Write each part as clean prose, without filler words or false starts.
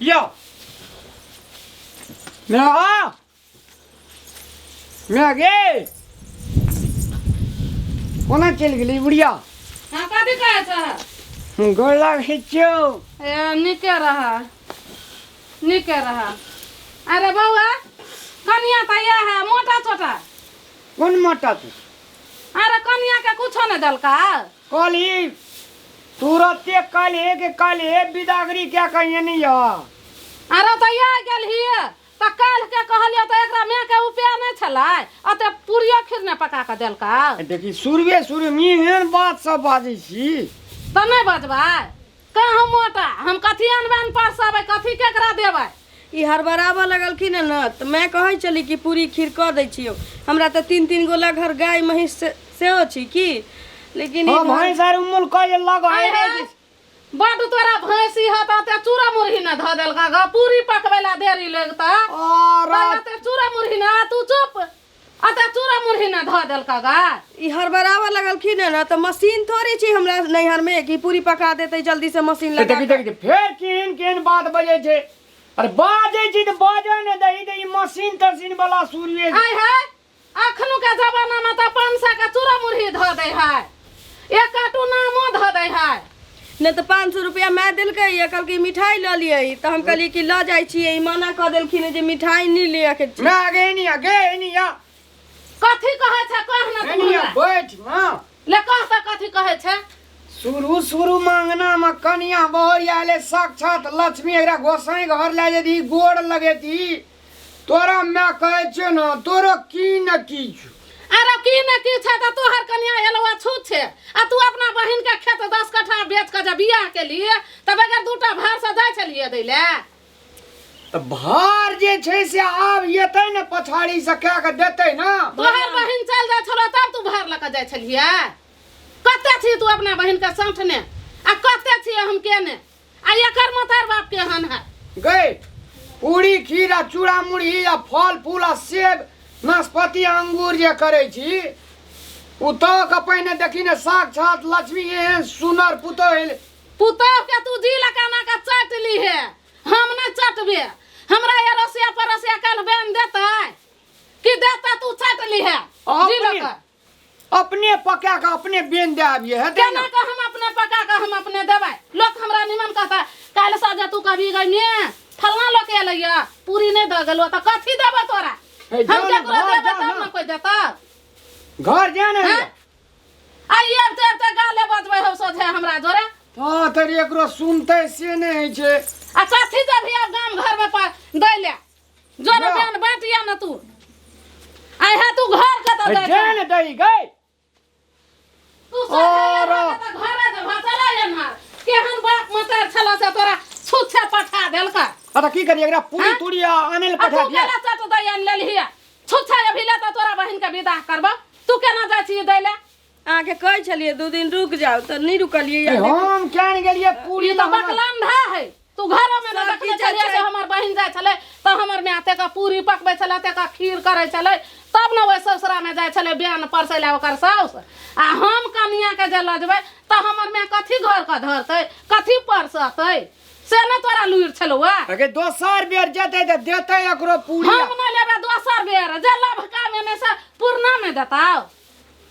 यो मैं मैं गे कोना चलि गेलै बुढ़िया? हाँ, कथी कहै छ? गोर लागै छियौ। ए, नीके रह, नीके रह। अरे बौआ, कनिया तऽ इएह है मोटा छोटा। कोन मोटा तू? अरे कनिया के कुछो नहि देलका। कहली तुरते काल्हे के काल्हे बिदागरी क्या कहिए नहीं या। अरे तऽ इएह गेल हिये तऽ काल्हि के कहलियै तऽ एकरा माय के उपाय नहि छलै, अते पूरियो खीर नहि पका कऽ देलका। देखी शुरुए शुरू में एहन बात सब बाजै छी। तऽ नहि बजबै? कहाँ मोटा हम कथी अनबैन परसबै, कथी केकरा देबै? ई हड़बड़ाबऽ लगलखिन हँ ने तऽ माय कहै छली कि पूरी खीर कऽ दै छियौ। हमरा तऽ तीन तीन गोला घर गाय महींस सेहो छी की, लेकिन ई हँ, भैंस आर उमुल कऽ जे लगै आइ है। हे, बड्ड तोरा भैंसी हत, ओते चूड़ा मुरही ने धऽ देलका ग, पूरी पकबै ला देरी लगता। और ओते चूड़ा मुरही ने, तू चुप, ओते चूड़ा मुरही ने धऽ देलका ग। ई हड़बड़ाबऽ लगलखिन हँ ने तऽ मशीन थोड़े छी हमरा नैहर में कि पूरी पका देतै जल्दी से मशीन लगा देखी कऽ। देखी फेर केहन केहन बात बजै छै। अरे बाजै छी तऽ बाजऽ ने दही तऽ ई मशीन तशीन वाला शुरुए आइ है, अखनुका जमाना में तऽ 500 के चूड़ा मुरही धऽ दै है, एक काटू नामो धऽ दै है। नहि तऽ 500 रुपया माय देलकै या कहलकै मिठाई लऽ लियै, तऽ हम कहलियै कि लऽ जाइ छियै, ई मना कऽ देलखिन जे मिठाई नहि लिअ के छै। मैं आगे नहीं आ गे नहीं आ। कथी कहै छै कह ने तू। नहीं आ। हमरा। बैठ माँ। ले कह तऽ कथी कहै छै। शुरू शुरू मांगना में कनिया बहरिया ले साक्षात लक्ष्मी, एकरा गोसाई घर ले जेती, गोड़ लगेती। तोरा मैं कहै छियौ ने, तोरो की न की छौ। अरे की न की छै तऽ तोहर कनिया एलवा छूत छै आ तू अपना बहिन के खेत 10 कट्ठा बेच कऽ जे बियाह केलिए तऽ बगैर दूटा भार से जाइ छलिए दै ले। तऽ भार जे छै से आब एतै ने, पछाड़ी से कए कऽ देतै ने। तोहर बहिन चलि जाइ छलो तब तू भार लऽ कऽ जाइ छलिए। कते छी तू अपना बहिन के सौंठने आ कते छी हम केने, आ एकर मतार बाप केहन है? गई पूरी खीर आ चूड़ा मुरही आ फल फूल आ सेब नाशपाती अंगूर जे करै छी उ तऽ के पहिने देखी ने साक्षात लक्ष्मी एहन सुनर पुतोह एलै। पुतोह के तू जी लगा के चाट ली है, हम नहीं चटबे। हमरा ये रसिया परसिया काल्हि बेन देतै कि देतै? तू चाट ली है जी लगा। अपने पका के अपने बेन दे आबिए हेतै केना ने? के हम अपने पका के हम अपने देबै? लोक हमरा निमन कहता काल्हि से जे तू कभी गई में फलना लोक एलैया पूरी नहीं दऽ गेलो तऽ कथी देबै तोरा? हे, हम जाओ ने, केकरो घर देबै जाओ तब ने। ने कोई देता। घर जा ने। हाँ? आ ये ते गाले बजबै हौ सोझे हमरा जोरे। हँ तऽ एकरो सुनतै से नहि होइ छै। आ कथी देबही आब गाम घर में दै ले जो ने। जा। बेन बाँटिया ने तू आइ हे, तू घर कतऽ हे, जाइ जा छह? ने दही गई। तू सोझे और- एनहर तऽ घरे जेबह, चलै एनहर। केहन बाप मतार छलह से तोरा छुच्छे पठा देलका। आ तऽ की करियै एकरा पूरी हाँ? तूरी आ आनै लए आ पठा तू दिया। केला चट दै आनि लेलही? छुच्छा अभी ले तऽ तोरा बहिन के विदाह करबह, तू केना जाइ छी दै ले? अहाँके कहै छलियै 2 दिन रुक जाउ तऽ नहि रुकलियै। ए, हम किया ने गेलियै पूरी ई तऽ लए हमरा- बकलंधा है। तू घरो में सब देखने किछु छलियै छै। से हमर बहिन जाइ छलै तऽ हमर माय एतेक पूरी पकबै छलै, एतेक खीर करै छलै, तब ने ओहि ससुरा में जाइ छलै बियान परसै लए ओकर साउस। आ हम कनिया के जे लऽ जेबै तऽ हमर माय कथी घर के धरतै, कथी परसतै, से ने तोरा लुरि छलौ आ? अगे दोसर बेर जेतै तऽ देतै एकरो पूरी। हम नहि लेबै दोसर बेर, जे लभका में नहि से पुरना में देताौ।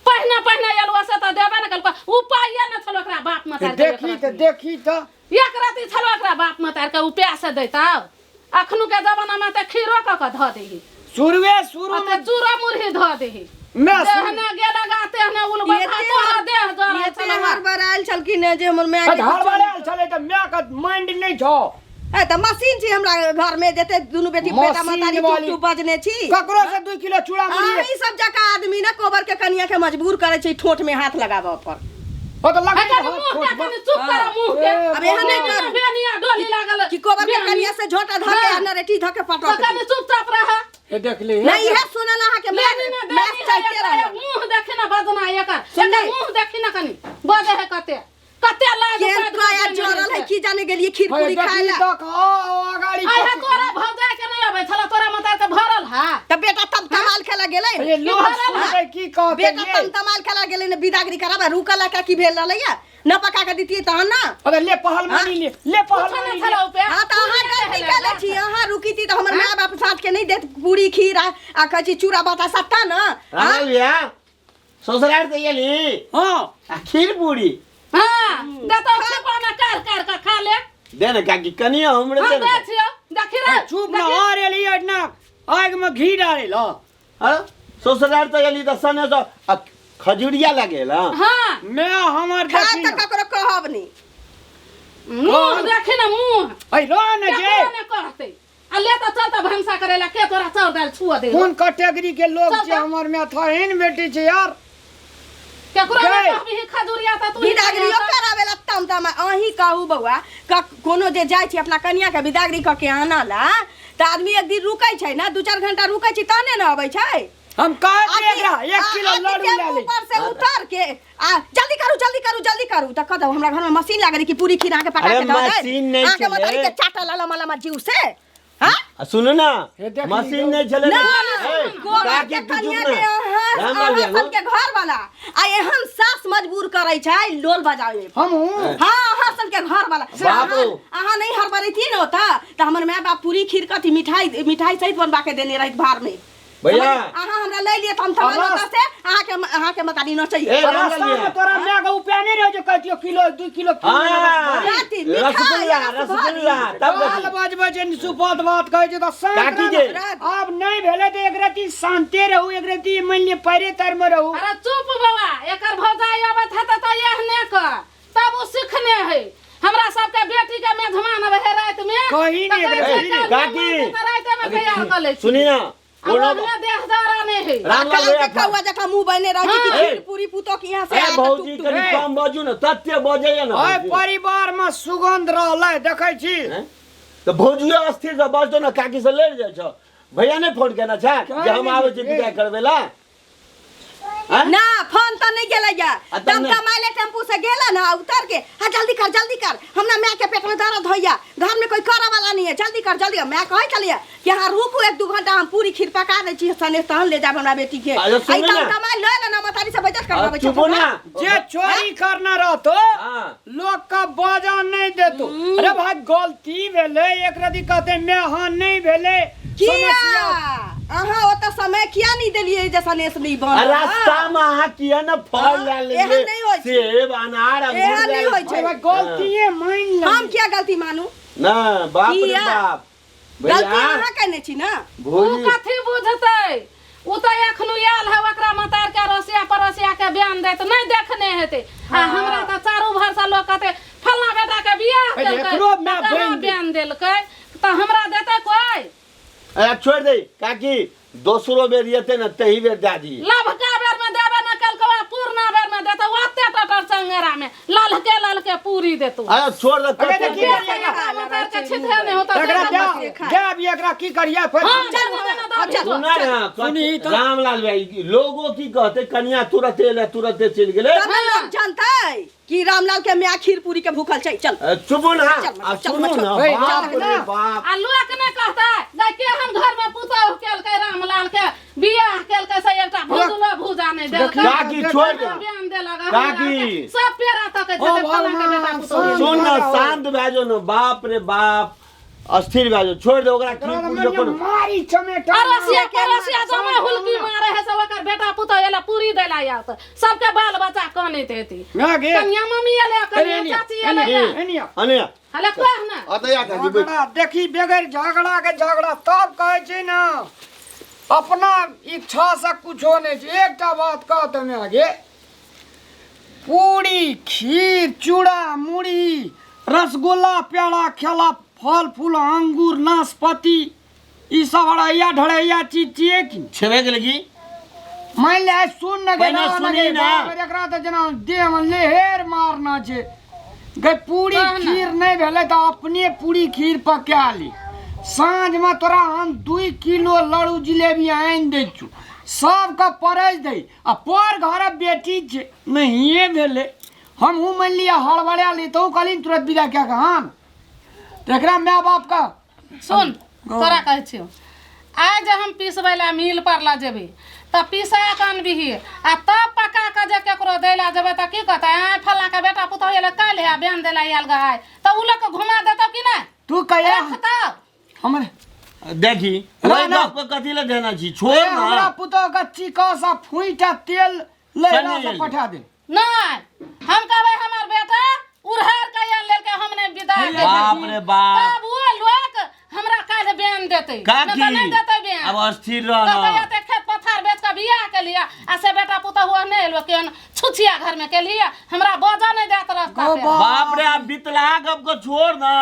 पहिने पहिने एलुआ से तऽ देबे ने केलको, उपाये ने छलो एकरा बाप मतार के। देखी तऽ देखी तऽ एक राति छलो एकरा बाप मतार के उपाय से दैताौ। अखनु के जमाना में तऽ खीरो कऽ के धऽ देही, शुरुए शुरू ओते में चूड़ा मुरही धऽ देही। मैं शुरू- देहने गेला गा तेहने उलबा एते तोरा देह जरल एते छलौ। हड़बड़ायल छलखिन हेँ जे हमर माय के हड़बड़ायल छलै तऽ माय के माइंड नहि छौ। ए तऽ मशीन छी हमरा घर में जेते दुनू बेटी बेटा मशीन मतारी वाली। टुप टुप बजने छी। ककरो से 2 किलो चूड़ा मुरही। अहीं सब जकाँ आदमी ने कोबर के कनिया के मजबूर करै छै ठोठ में हाथ लगाबऽ पर। ओ तऽ लगै कनि मुँह के कनि चुप कर मुँह के। ए, अब एहन नहि बाबा। करू। बेनिया डोली लागल कि कोबर के बेनी। कनिया से झोंटा धऽ के हाँ। आ नरेटी धऽ के तऽ पटक कनि चुपचाप रह। हे देख ली। नहीं इहे सुनल अहाँके लेनी ना मैच देनी है चाहते एकर रहल। मुँह देखी ना बजना एकर। सुनली? एकर मुँह देखी ना कनि बजे है कते कते लाज केहन उपाधि काया बजने जरल है छै। की जाने गेलियै खीर हे पूरी खाय देखी ला। तऽ कह अगाड़ी। आइ हे तोरा भौजाई के नहीं अबै छला, तोरा मतार के भरल है। तऽ बेटा तब तमाल खेला गेलै। ये लोग भरल है। सुनतै की कहतै बेटा ये? तम तमाल खेला गेलै ने बिदागरी कराबे रुकल का की भेल रहलै या न पका के दितियै तहन ना। अरे ले पहलवानी ले, ले कुछो पहलवानी नहि ले। छला उपे। हाँ तऽ अहाँ गलती के नहीं देत पूरी खीर आ आ कहै छी चूड़ा बतासा ता न रामलाल भैया ससुराल से गेली हाँ आ खीर पूरी हाँ देतौ छिपा में कार कार के खा ले दे ने काकी कनिया हमरे हम दे ने दै छियौ देखी रे चुप न और एली ना आग में घी डाले ला हाँ ससुराल से गेली तऽ सने से आ खजुरिया लगेला हाँ मैं हमर खा देखी तऽ ना। ककरो कहब नहीं मुँह देखी ना मुँह ऐ रो ने जे केकरो ने कहतै आ ले तऽ चल तऽ भनसा करे ला के तोरा चाउर दालि छुअ दे कोन कैटेगरी के लोग चल छै तऽ। हमर में एहन बेटी छै यार केकरो ने गै। कहबही खजुरिया तऽ तू ही बिदागरियो करिया तऽ। करावेला तम तम अहीं कहू बौआ कोनो जे जाइ छै अपना कनिया के बिदागरी कऽ के आना ला तऽ आदमी एक दिन रुकै छै ने दू चारि घंटा रुकै छै तहने ने अबै छै हम कहै छियै एकरा एक किलो लड्डू लए टेम्पू ले पर से उतर के आ जल्दी करू जल्दी करू जल्दी करू तऽ कह दू हमरा घर में मशीन लागल है कि पूरी खीर अहाँके पका अरे के दऽ देत मशीन नहि अहाँके छलै। मतारी के चाटा लाला माला मा जीव से हाँ आ सुनू ना हे देख मशीन ली नहि छलै ना ए, गोबर काकी के तू चुप कनिया ना के अहाँ रामलाल अहाँ भैया सबके घर वाला आ एहन सास मजबूर करै छै लोल बजावे हम हूँ हाँ अहाँ सबके घर वाला से बाप अहाँ रो। अहाँ नहीं हड़बड़ैती ने ओतऽ तऽ हमर माय बाप पूरी खीर कथी मिठाई मिठाई सहित बनवा के देने रही भार में भैया। अहाँ हमरा ले लिए तऽ हम थमा और ओतऽ से अहाँके अहाँके मतारी न चाहिए ए, रामलाल रास्ता में भैया। तोरा माय के उपाय नहीं रहे जो कहतियो किलो दू किलो हाँ राति, मिठाई, रसगुल्ला रसभरी। रसगुल्ला तब गाल देखी। बजबै छै सुपत बात कहै छै तऽ शांत काकी रह जे। ना। आब नहि भेलै तऽ एक रति शान्ते रहू एक रति मानि लिअ पैरे तरमे रहू अरे चुप बौआ एकर भौजाई अबैत हेतै तऽ एहने कर तब ओ सिखने है हमरा सबके बेटी के मेजमान अबै है राति में कही तऽ नहि कहै छै, ए, काल्हि काकी। मेहमान तऽ रातिमे तैयार कऽ लै छी सुनी ना आब कोनो ओहने देह दारा नहि है रामलाल काल के भैया कौआ जकाँ मुँह बने रहै छै कि हाँ। खीर पूरी पुतोह के यहाँ से ए आके भौजी टुक कनि ए। कम बजू ने तते बजैया ने ओहि भौजी। परिवार में सुगंध रहलै देखै छी हैं? तऽ भौजियो स्थिर से बजतो ने काकी से लड़ि जाइ छौ भैया नहि फोन केने छै जे हम आबै छी विदा करबै ला हैं? ना फोन तो नहीं गेलै या आ तब तम ने- कमाइले टेम्पू से गेला ना उतर के हाँ जल्दी कर जल्दी कर हमरा माय के पेट में दर्द होइया घर में कोई करे वाला नहीं है जल्दी कर जल्दी कर। माय कहै छलियै कि अहाँ रुकू एक दू घंटा हम पूरी खीर पका दै छी सने तहन ले जाब हमरा बेटी के अच्छा, सुनू आई तम ना। कमाइ ले लेना मतारी से बेइज्जत आ, करबाबै चुपो ना जे चोरी करना रहतो हाँ। लोग का बजा नहीं देतो अरे भाई गलती भेलै एक रति कहते मैं हाँ नहीं भेलै किया समस्या अहाँ ओतऽ समय किया नहीं देलियै जे सनेस नहीं आ बनल रास्ता में अहाँ किया ने फल लए एहन लेलियै नहि होइ छै। सेब अनार अंगूर एहन लए नहि होइ लेलियै। छै। अरे भाई गलतीये मान ले हम किया गलती मानू ना बाप रे किया? बाप गलती भैया अहाँ केने छी ना ओ भौजी कथी बुझतै ओ तऽ एखनो आयल है ओकरा मतार के अड़ोसिया पड़ोसिया के बयान दैत नहि देखने हेतै आ हमरा तऽ चारू भरसँ लोक कहतै फल्लाँ बेटा के बियाह अरे केलकै एकरो माय तऽ कहाँ बनि बयान देलकै तऽ हमरा देतै कोइ अरे छोड़ दे काकी दोसरो बेर एते ने तही बेर दए दी लभका बेर में देबे न कलकवा पुरना बेर में देतौ ओते टटर चंगेरा में ललके ललके पूरी देतौ अरे छोड़ दे अरे कते देखी बेर के छिथे नहीं होता एकरा दे दे अभी एकरा की करिए फिर हां चल ना दे चल। सुना ना सुनी तो। रामलाल भाई लोगो की कहते कनिया तुरंत एले तुरंते चलि गेलै तब ने लोग जानतै कि रामलाल के माय खीर पूरी के भूखल छै चल अरे चुपू ना चल, आ चल, सुनू चल, ना ए, बाप चल रे ना। बाप आ लोक ने कहता गै केहन घर में पुतोह केलकै रामलाल के बियाह केलकै से एकटा भुजलो भुजा नहि देलकै काकी छोड़ दे बयान देलक काकी। सब पेरा तकै ओ छै फलां के बेटा भगवान, पुतोह सुन ना शांत भए जो ना बाप रे बाप अस्थिर भए जो छोड़ दे ओकरा एकरा खीर तऽ पूरी मानिये कोनो मारी चमेटा अड़ोसिया पड़ोसिया जमा हुलकी मारे है सब ओकर बेटा पुतोह एला पूरी देला आयत सबके बाल बच्चा कानैत हेती ना गे कनिया मम्मी एले कनिया एनिया, चाची एले एनिया, एनिया। अने हले कह ना अतः या काकी बैठ झगड़ा देखी बगैर झगड़ा के झगड़ा तब कहै छै ने अपना इच्छा से कुछो नहि छै एकटा बात कह तऽ आगे पूरी खीर चूड़ा मुढ़ी रसगुल्ला पेड़ा खेला फल फूल अंगूर नाशपाती ई सब अढ़ैया ढढ़ैया चीज छियै की छेबे गेलै की मान ले आइ सुन न पहिने गेला सुनी ना। एकरा तऽ जेना देह मे लेहेर मारना छै गै पूरी कह ना। खीर नहि भेलै तऽ अपने पूरी खीर पका ली साँझमे तोरा हम 2 किलो लड्डू जिलेबी आनि दै छु सबके परसि दै आ पर घर बेटी छै नहिए भेलै हमहूँ मानि लिअ हड़बड़ा ली तऽ कहली तुरंत विदा कए कऽ आन तऽ एकरा माय बापके सुन तोरा कहै छियौ आइ जे हम पिसबै लए मिल पर लऽ जेबै तऽ पिसा कऽ अनबिही आ तब पका कऽ जे केकरो दै लए जेबै तऽ की कहतै आँय फल्लाँके बेटा पुतहु एलै काल्हि आ बेन दै लए आयल गऽ आइ तऽ ओ लोकके घुमा देतौ कि नहि तू कहिया रखतौ हमर देखी ना, ओहि ना। गप के कथी लए देना छी छोड़ ए, ना हमरा पुतोह के चिकस आ फूइटा तेल लैला से सनी। पठा दे नहीं हम कहबै हमर बेटा उड़हर के आन लेलकै हम नहीं विदा के बाप रे बाप तब वो लोग हमरा काल्हि बेन देतै काकी नहि तऽ नहि देतै बेन अब अस्थिर रह कहतै ना एते खेत पथार बेच के बियाह के लिया आ से बेटा पुतहु नहि एलो केहन छुछिया घर में के लिया हमरा बजा नहीं देत रास्ता पे गो बाप रे अब बितला गप के छोड़ ना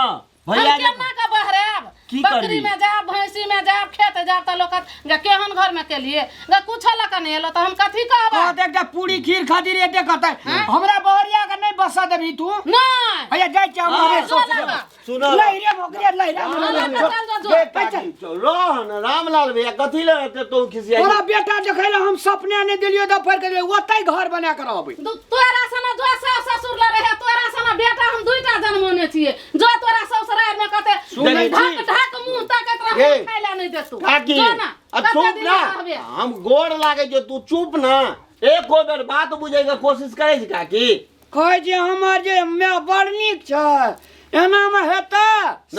हम भैया जे केना के बहरायब की बकरी करबी? में जायब भैंसी में जायब खेत जायब तऽ लोक कहत, गे केहन घर में के लिए गे कुछो लऽ के नहि एलो तऽ हम कथी कहबै कहत एकटा पूरी खीर खातिर एते कहतै हमरा बहरिया के नहि बसऽ देबही तू नहि हैया जाइ छी हम हाँ, हमरे जो ससुर लगा। सुनो लहिरे मोकरे लहिरे हाँ, लगा, चल जो, जो। बे काकी, रह ना रामलाल भैया कथी ले एते तू खिसियाई तोरा बेटा देखै लए हम सपने नहि देलियो तऽ फड़ के ओतै घर बना के रहबै तोरा सना जो सास ससुर ल रहे तोरा सना बेटा हम दुईटा जन्मोने छिए जो तोरा ससुराल में कते सुनै छी। ढक ढक मुंह ताकत रह ए, खाय ला नहीं देतू काकी जो ना आ कते चुप दिन ना रहबे? हम गोर लागे जो तू चुप ना एको बेर बात बुझे के कोशिश करे छी काकी कहै छै हमर जे माय बड़ नीक छै एनामे हेतै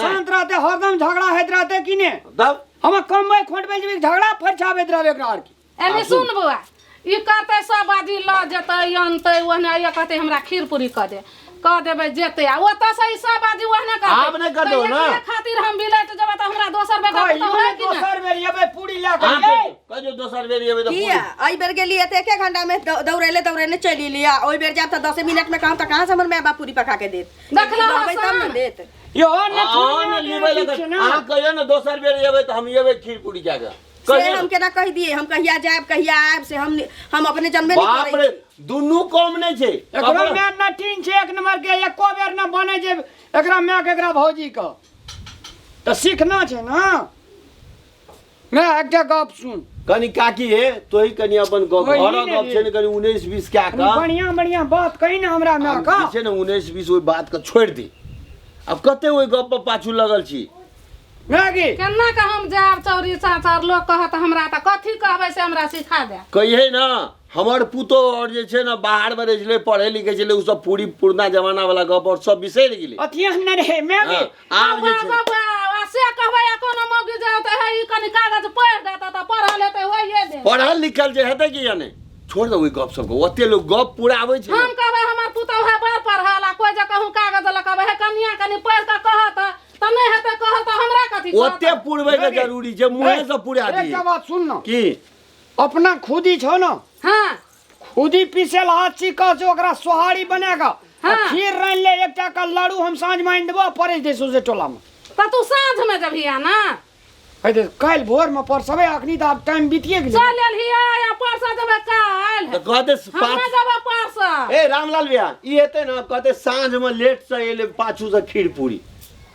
शान्त रहतै हरदम झगड़ा होइत रहतै कि ने तब हम कमबै खोटबै जेबै झगड़ा फरिछाबैत रहबै एकरा आर की एने सुन बौआ ई करतै सब बाजी लऽ जेतै अनतै ओहने ये कहतै हमरा खीर पूरी कऽ दे कऽ देबै जेतै आ ओतऽ से ई सब बाजी ओहने करतै आब नहि करतौ तऽ ना। एकरे खातिर हम बिलट जेबै तऽ हमरा दोसर बेटा कहियो पुतहु है कि नहि दोसर बेर एबै पूरी लए कऽ अहाँ यै। कहियो दोसर बेर एबै तऽ किया एहि बेर गेलियै तऽ एके घंटा में दौड़ेले दौड़ेले चलि एलियै आ ओहि बेर जायब तऽ 10 मिनट में कहम तऽ कहाँ से हमर माय बाप पूरी पका के देत देखलहो बनबै तब ने सन। देत यो ने अहाँ ने लेबै लए अहाँ कहियो ने दोसर बेर एबै तऽ हम एबै खीर पूरी कए कऽ से कहियो हम केना कहि दिए हम कहिया जायब कहिया आयब से हम हम अपने जन्मे नहीं बाप करै रे दुनू कम नहि छै एकरो कपड़ा- माय नटीन छै एक नंबर के एको बेर न बने छै एकरा माय के एकरा भौजी के तऽ सीखना छै ना माय एकटा गप सुन कनि काकी हे तोही कनि अपन गप ओही घरक ने गप छै ने कनि 19 20 कए कनि कऽ बढ़िया बढ़िया बात कही ने हमरा माय आब के जे छै ने 19 20 ओहि बात के छोड़ि दे आब कते ओहि गप पर पाछू लगल छी मैगी केना के हम जायब चौरी चाचर लोक कहत हमरा तऽ कथी कहबै से हमरा सिखा दे कहिए ना हमर पुतोह और जे छै ने बाहर में रहै छलै पढ़ै लिखै छलै ओ सब पूरी पुरना जमाना वाला गप और सब बिसरि गेलै अथी हम नहि रहे मैगी हाँ, आब जे छै बौआ आ से कहबै आ कोनो मौगी जाउ तऽ हे ई कनि कागज पढ़ि देतऽ तऽ पढ़ल हेतै होइए दे पढ़ल लिखल जे हेतै कि या नहि छोड़ दे ओहि गप सबके ओते लोग गप पूरा आबै छै हम कहबै हमर पुतोह है बड़ पढ़ल आ कोइ जे कहूँ कागज लऽ कहबै हे कनिया कनि पढ़ि कऽ कहत तऽ नहि हेतै कहल तऽ हमरा कथी कहत? ओते पुरबै के जरूरी छै मुँहे से पूरा एकटा दिए बात सुन न की अपना खुदी छौ न हाँ खुदी पीसे ला हाथ चिकस ओकरा सोहारी बना कऽ आ हाँ। खीर रानि ले एकटा का लड्डू हम साँझ मे आनि देबो पड़ै दे सौंसे टोला मे तऽ तू साँझ मे जबही ना हे काल्हि भोर मे परसबै अखनी तऽ आब टाइम बीतिए गेलै चल एलही आ परसा जेबै काल्हि तऽ कहते हम नहि पाँच जेबै परसा ए रामलाल भैया ई हेतै ने कहते साँझ में लेट से एले पाछू से खीर पूरी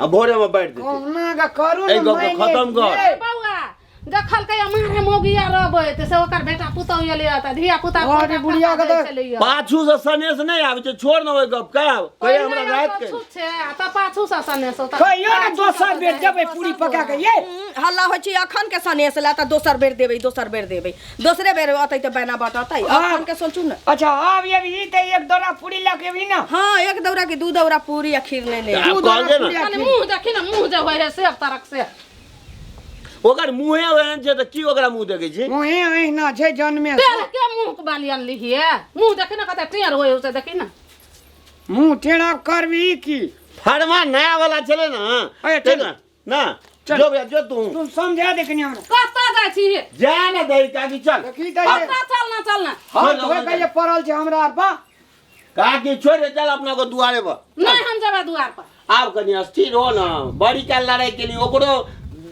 आ भोरे में बांटि देतै कहुना के करू एहि ने गपके मानि खतम कर। ले। बौआ देखलकै मारे मौगिया रहबै तऽ से ओकर बेटा पुतहु एलै तऽ धिया पुता अरे बुढ़िया के तऽ- पाछू से सनेस नहि आबै छै छोड़ ने ओहि गप के कहिया हमरा राति के छै आ तऽ पाछू से सनेस औतै। कहियो ने दोसर बेर जेबै पूरी पका के ये हल्ला होइ छै अखन के सनेस ला तऽ दोसर बेर देबै दोसर बेर देबै दोसरे बेर अतै तऽ बैना बटतै अखन के सोचू ने अच्छा आब एबही तऽ एक दौरा पूरी लऽ के एबही ने हाँ एक दौरा के दू दौरा पूरी आ खीर ले ले आब दू दौरा कहलियै ने पूरी आ कनि खीर। मुँह देखी ने मुँह जे होइ है सेब तरक से ओकर मुँहे ओहन छै तऽ की ओकरा मुँह देखै छी मुँहे अहिना छै जन्मे से। टेढ़ के मुँह के बाली अनलिही मुँह देखी ने कते टेढ़ होइ से देखी ने मुँह टेढ़ा करबी की फरमा नया वाला छलै ने अरे ते चल। ने ना चल। जो भैया जो तू तुम समझा दे कनी हमरा कतऽ जाइ छी जा ने दही काकी चल देखी तऽ ये कतऽ चल ना चल ना हाथ धोए के ये पड़ल छै हमरा आर पर काकी छोड़ दे चल अपना को दुआरे पर नहि हम जेबै दुआर पर आब कनी स्थिर हो ना बड़ी काल लड़ाई के लिए ओकरो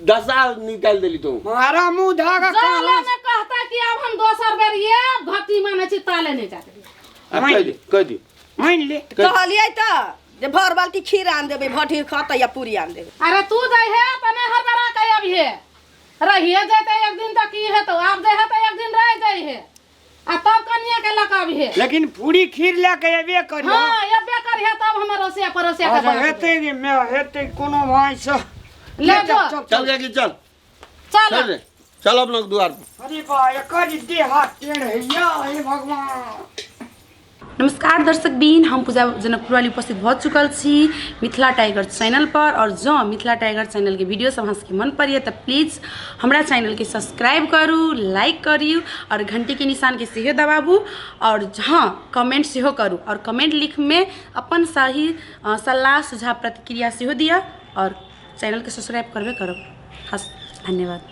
दशा निकाल देली तू मारा मुंह धागा जाले कहाँ में कहता कि आब हम दोसर बेर ये घटी माने छी ताले नहीं जाके आ, कहि दे कहि दे मान ले कहलियै तऽ जे भर बाल्टी खीर आन देबै भट्टी खतै या पूरी आन देबै अरे तू जाइ है त नहीं हड़बड़ा के अबिहे रहिए जैते एक दिन तक की हेतौ आब जाइ है त एक दिन रह जाइ है आ तब कनिया के लऽ के अबिहे लेकिन पूरी खीर लए के एबे करियो हाँ एबे करिहे तब हमर रसिया पड़ोसिया के अच्छा बात हेतै कि मैं हेतै कोनो भाई से ले जो। चल चल काकी चल चल चल रे चल अपना दुआर पर अरे बा एकर जे देह हाथ टेढ़ हैया हे भगवान नमस्कार दर्शक बीन, हम पूजा जनकपुरवाली उपस्थित भऽ चुकल छी मिथिला टाइगर चैनल पर। और जँ मिथिला टाइगर चैनल के वीडियो सब अहाँ सबके मन पड़ैए तऽ प्लीज हमरा चैनल के सब्सक्राइब करू, लाइक करू और घंटी के निशान के सेहो दबाबू और हाँ कमेंट सेहो करू और कमेंट लिखमे अपन सही सलाह सुझाव प्रतिक्रिया सेहो दिअ और चैनल के सब्सक्राइब करबे करब। हस धन्यवाद।